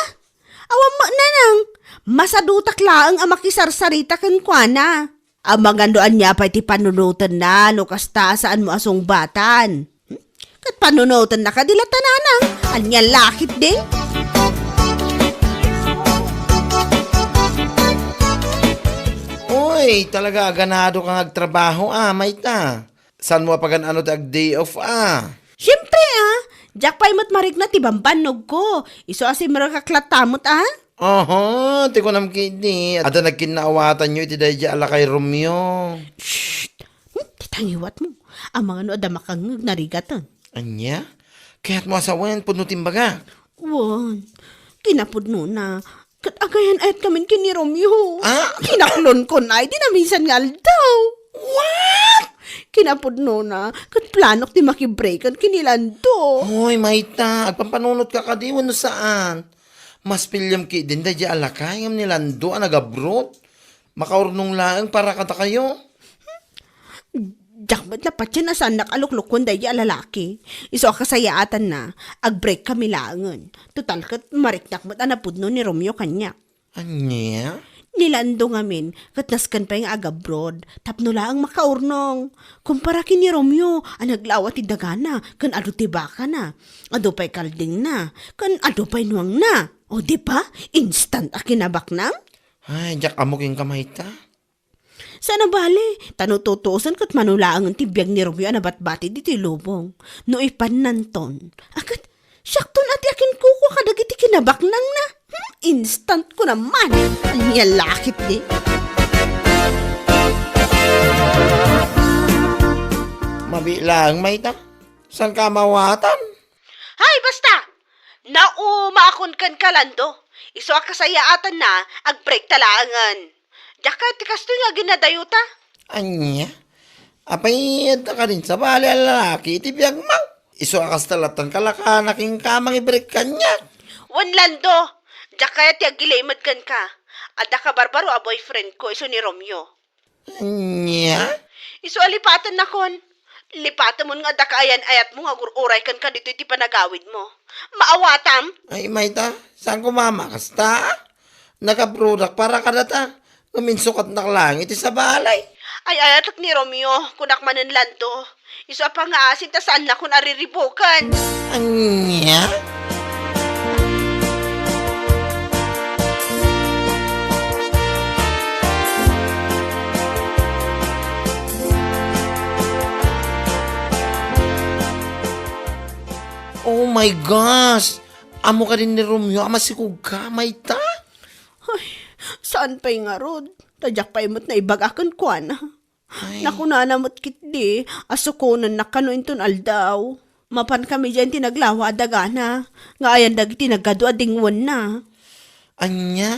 Awan met, nanang. Masadutak laeng a makisarsarita kenkuana. Amangan no ania pay ti panunotenna no kasta a saanmo a sungbatan. Hmm? Ket panunotenna kadi latta, nanang? Ania la ketdi? Uy, talaga a ganado ka nga agtrabaho, ah, mayta. Saanmo a pagan-ano ti ag-day off, ah? Siempre, ah. Diak pay met marikna ti bambannogko. Isu a simrekak latta met, ah. Oho, ti kunam ketdi. Adda nagkinnaawatanyo iti daydiay a lakay Romeo. Shh! Hmm, ti tangiwatmo. Amangan no adda makangngeg narigaten. Ania? Kayatmo a sawen, pudno ti imbaga. Wen, kinapudnona, ket agayan-ayatkamin ken ni Romeo. Ah? Kinaklonkon ay di naminsan nga aldaw. What? Kinapudnona, ket planok ti makibreakan ken ni Lando. Hoy, mayta, agpampanunotka kadi wenno saan? Mas piliam ketdin daydiay a lakay ngem ni Lando a nag-abroad. Makaurnong laeng para kadakayo. Diak met la patien a saannak a luklukoen daydiay a lalaki. Isu a kasayaatanna, agbreak kami laengen. Total ket mariknak met a napudno ni Romeo kaniak. Ania? Ni Lando ngamin, ket nasken pay nga agabroad, tapno laeng makaurnong. Kumpara ken ni Romeo a naglawa ti dagana, ken adu ti bakana, adu pay kaldingna, ken adu pay nuangna. O, di ba? Instant a kinabaknang? Ay, diak ammo kenka mayta. Saan a bale, ta no tutuosen ket mano laengen ti biag ni Romeo a nabatbati ditoy lubong. No ipannanton, a ket, siakton a ti akinkukua kadagiti kinabaknangna. Hmm, instant ko naman. Ania la ketdi? Mabiit laeng mayta. Saanka a maawatan? Hay, basta! Naumaakon ken ka, Lando. Isu a kasayaatanna, agbreak ta laengen. Diak kayat ti kastoy nga aginadayota. Ania? Apay, adda kadin sabali a lalaki iti biagmo? Isu a kasta latta kalakana kenka a mangibrek kaniak. Wen, Lando, diak kayat ti aggilimed kenka. Adda kabarbaro a boyfriend ko, isu ni Romeo. Ania? Isu a lipatennakon. Lipatemon nga adda kaayan-ayatmo nga agur-uray kenka ditoy ti panagawidmo. Maawatam? Ay, mayta, saan ko mama, kasta? Nagabrodak para kadata. Ngem insukatnak laeng iti sabali. Ay-ayatek ni Romeo, kunak manen Lando. Isu a pangngaasim ta saannakon a riribuken. Ania? Oh my gosh! Ammo kadin ni Romeo a masikogka, mayta? Ay, saan pay ngarud? Ta diak pay met naibaga kenkuana. Ay. Nakunana met ketdi a sukonennak kano inton aldaw. Mapankami diay ti naglawa a dagana, nga ayan dagiti nagadu a dingwenna. Ania?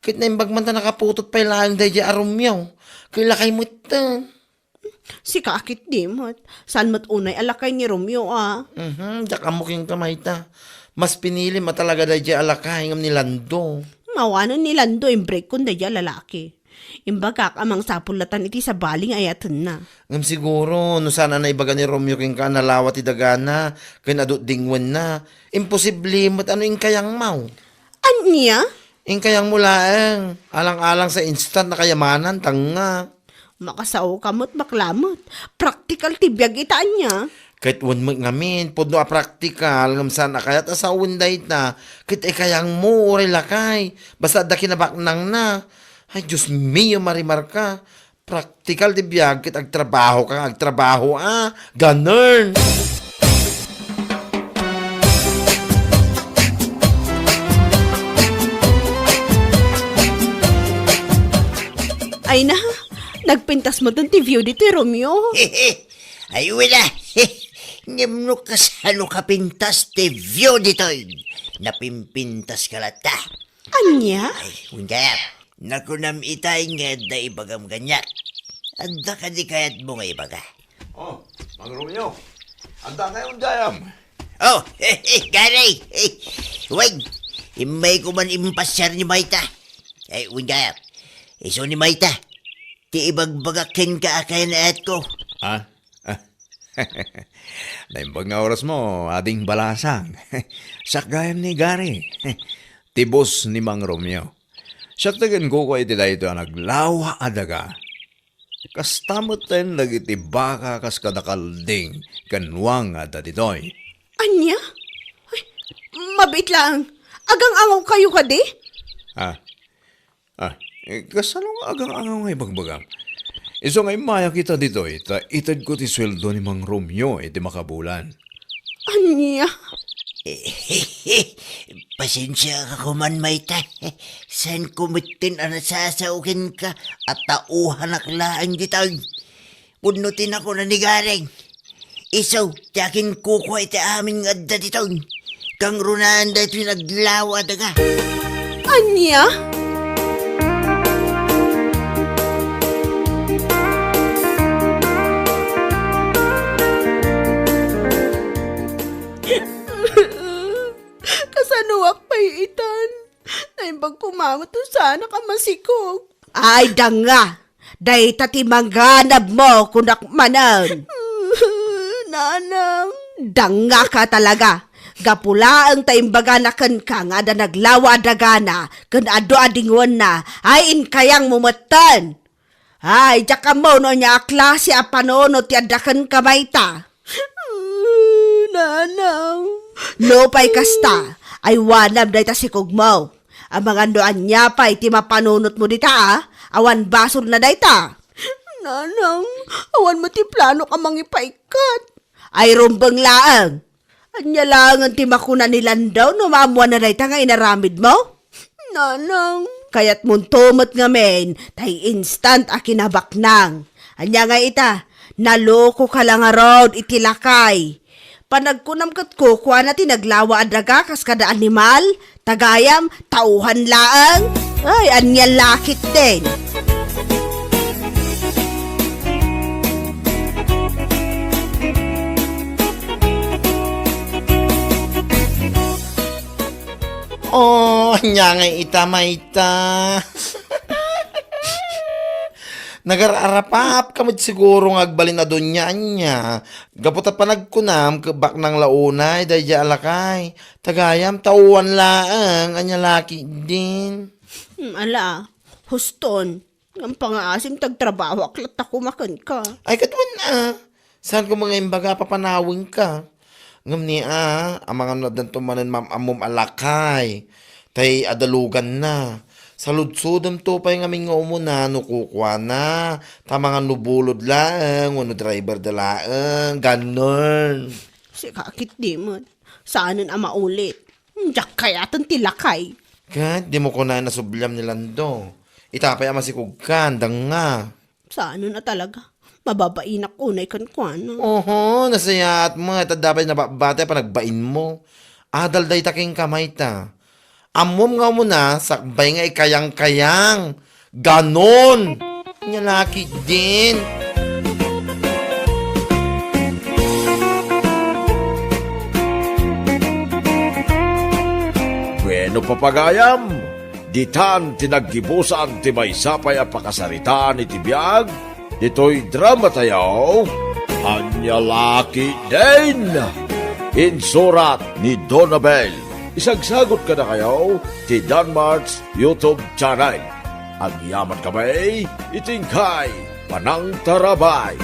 Ket naimbag man ta nakaputot pay laeng daydiay a Romeo. Ket lakay metten. Sika a ketdi met. Saan met unay a lakay ni Romeo a? Mhm, diak ammo kenka mayta. Mas pinilim a talaga daydiay a lakay ngem ni Lando. Awanen ni Lando imbrekkon daydiay a lalaki. Imbagak a mangsapul latan iti sabali nga ayatenna. Ngem siguro, no saan a naibaga ni Romeo kenka a nalawa ti dagana ken adu ti dingwenna, imposible met a no inkayangmo. Ania? Inkayangmo laeng, alang-alang sa instant a kayamanan, danga. Makasaoka met, bakla met. Praktikal ti biag ita, ania? Ket wen met ngamin, pudno a praktikal, ngem saan a kayat a sawen dayta. Ket ikayangmo, uray lakay. Basta adda kinabaknangna. Ay, Dios mio, Marimarka. Praktikal ti biag ket agtrabaho ka nga agtrabaho, a. Ganern. Ay na, nagpintas metten ti view ditoy, Romeo. Ay, wala. Ngem no kasano kapintas ti view ditoy, napimpintas ka latta. Ania? Ay, wen gayam. Nakunam itay nga adda ibagam kaniak. Adda kadi kayatmo nga ibaga? Oh, Mang Romeo. Adda kayo gayam? Oh, Gary. Wen, immay ko man impasiar ni Mayta. Ay, wen gayam. Isu ni Mayta. Ti ibagbagak kenka a kayan-ayatko. Ah? Ah. Naimbag nga orasmo, Ading Balasang. Siak gayam ni Gary. Ti boss ni Mang Romeo. Siak ti kinkukua iti daytoy a naglawa a daga. Kasta metten dagiti baka kas kada kalding ken nuang a adda ditoy. Ania? Ay, mabiit laeng. Agang-angaw kayo kadi? Ah, Ah, eh, kasano nga agang-angaw nga ibagbagam? Isu nga immayak ita ditoy, ta itedko ti sueldo ni Mang Romeo iti makabulan. Ania? Pasensia ka koman, Mayta. Saan ko metten a nasasao kenka a tauhanak laeng ditoy. Pudno ti nakuna ni Gareng. Isu ti akinkukua iti amin nga adda ditoy. Kangrunaan daytoy naglawa a daga. Ania? Kasanoak pay itan? Naimbag koma met no saanak a masikog. Ay, danga! Dayta ti manganabmo, kunak manen. Nanang. Dangngaka talaga. Gapu laeng ta imbagana kenka nga adda naglawa a dagana ken adu a dingwenna, ay inkayangmo metten. Ay, diak ammo no ania a klase a panunot ti adda kenka, Mayta. Nanang. Nupay kasta, aywanam dayta sikogmo. Amangan no ania pay ti mapanunotmo dita, a? Awan basolna dayta. Nanang, awan met ti planok a mangipaikkat. Ay, rumbeng laeng. Ania laengen ti makuna ni Landaw no maammoanna dayta nga inaramidmo? Nanang. Kayatmonto met ngamin, tay instant a kinabaknang. Ania nga ita, nalokoka la ngarud iti lakay. Panagkunam ket kukuana ti naglawa a daga kas kada animal, ta gayam, tauhan laeng. Ay, ania la ketdin. Ania ngay ita, mayta? Nagar-arapapka met siguro nga agbalin a doña ania. Gapu ta panagkunam, kebbaknang la unay daydiay a lakay. Ta gayam, tauan laeng, ania la ketdin. Hmm, ala, huston. Ngem pangaasim ta agtrabahoak latta koma kenka. Ay, ket wen a. Saan ko nga imbaga, papanawenka. Ngem ni a, amangan no addanto manen maam-ammom a lakay. Tay adaluganna. Saludsodemto pay ngamin nga umuna no kukuana. Ta amangan no bulod laeng, wenno driver da laeng. Ganon. Sika ketdi met. Saanen a maulit. Hmm, diak kayaten ti lakay. Ket, dimo kunaen a subliam ni Lando. Ita pay a masikogkan, danga. Saanen a talaga. Mababainak unay kenkuana. Oho, nasayaat met, adda pay nababati a panagbainmo. Adal dayta kenka, mayta. Ammom nga umuna, sakbay nga ikayang-kayang. Ganon! Ania la ketdin. Bueno, papagayam, ditan ti naggibusan ti maysa pay a pakasaritaan iti biag ditoy drama tayo, Ania la ketdin. Insurat ni Donabel. Isagsagot kadakayo ti Danmart's YouTube channel. Agyaman kami iti inkay panangtarabay.